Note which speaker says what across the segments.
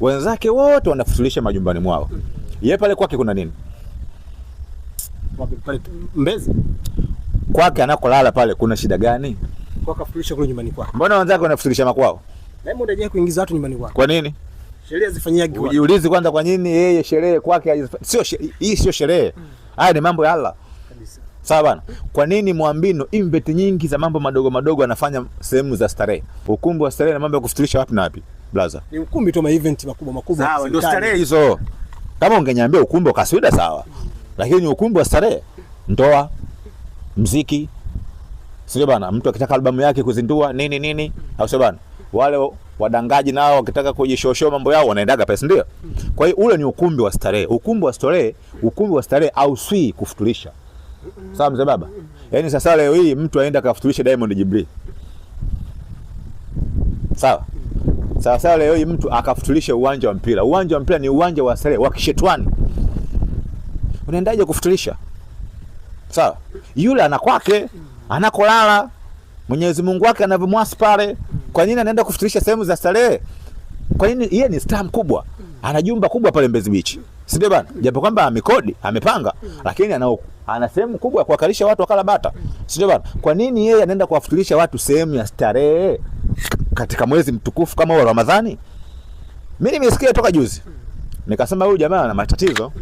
Speaker 1: Wenzake wote wanafutulisha majumbani mwao. Yeye pale kwake kuna nini?
Speaker 2: Wapi pale Mbezi?
Speaker 1: Kwake anakolala pale kuna shida gani?
Speaker 2: Kwa kafutulisha kule nyumbani kwake.
Speaker 1: Mbona wenzake wanafutulisha makwao?
Speaker 2: Diamond hajawahi kuingiza watu nyumbani kwake.
Speaker 1: Kwa nini?
Speaker 2: Sherehe zifanyiagi wapi?
Speaker 1: Ujiulize kwanza kwa nini yeye sherehe kwake sio, hii sio sherehe. Haya ni mambo ya Allah.
Speaker 2: Kabisa.
Speaker 1: Sawa bana. Kwa nini Mwambino invent nyingi za mambo madogo madogo anafanya sehemu za starehe? Ukumbi wa starehe na mambo ya kufutulisha wapi na wapi? Blaza.
Speaker 2: Ni ukumbi tu ma event makubwa makubwa.
Speaker 1: Sawa, ndio starehe hizo. Kama ungeniambia ukumbi wa kaswida sawa. Lakini ukumbi wa starehe, ndoa, mziki, sio bana, mtu akitaka albamu yake kuzindua nini nini, au sio bana? Wale wadangaji nao wakitaka kujishoshoa mambo yao wanaendaga pesa, ndio. Kwa hiyo ule ni ukumbi wa starehe. Ukumbi wa starehe, ukumbi wa starehe au swi kufutulisha. Sawa mzee baba? Yaani sasa leo hii mtu aenda kafutulisha Diamond Jubilee. Sawa? Sawa sawa, leo hii mtu akafutulisha uwanja wa mpira. Uwanja wa mpira ni uwanja wa starehe wa kishetwani. Unaendaje kufutulisha? Sawa? Yule ana kwake, anakolala. Mwenyezi Mungu wake anavyomwasi pale. Kwa nini anaenda kufutulisha sehemu za starehe? Kwa nini? Yeye ni star mkubwa. Ana jumba kubwa pale Mbezi Beach. Si ndio bana? Japo kwamba amekodi, amepanga, lakini ana sehemu kubwa ya kuwakalisha watu wakala bata. Si ndio bana? Kwa nini yeye anaenda kuwafutulisha watu sehemu ya starehe katika mwezi mtukufu kama wa Ramadhani? Mimi nimesikia toka juzi. Nikasema huyu jamaa ana matatizo.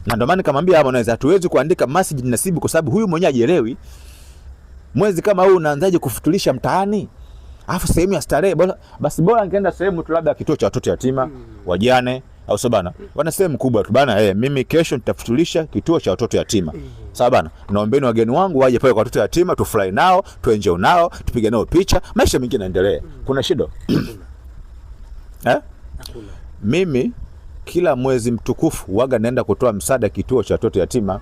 Speaker 1: Na ndio maana nikamwambia Harmonize hatuwezi kuandika Masjid Nasibu kwa sababu huyu mwenyewe hajielewi. Mwezi kama huu unaanzaje kufutulisha mtaani? Alafu sehemu ya starehe bora, basi bora ningeenda sehemu tu labda kituo cha watoto yatima, wajane au sio bana? Wana sehemu kubwa tu bana, mimi kesho nitafutulisha kituo cha watoto yatima. Sawa bana? Naombeni wageni wangu waje pale kwa watoto yatima, tufurahi nao, tuenjoy nao, tupige nao picha, maisha mengine yaendelee. Kuna shida? Eh? Mimi kila mwezi mtukufu waga naenda kutoa msaada kituo cha watoto yatima.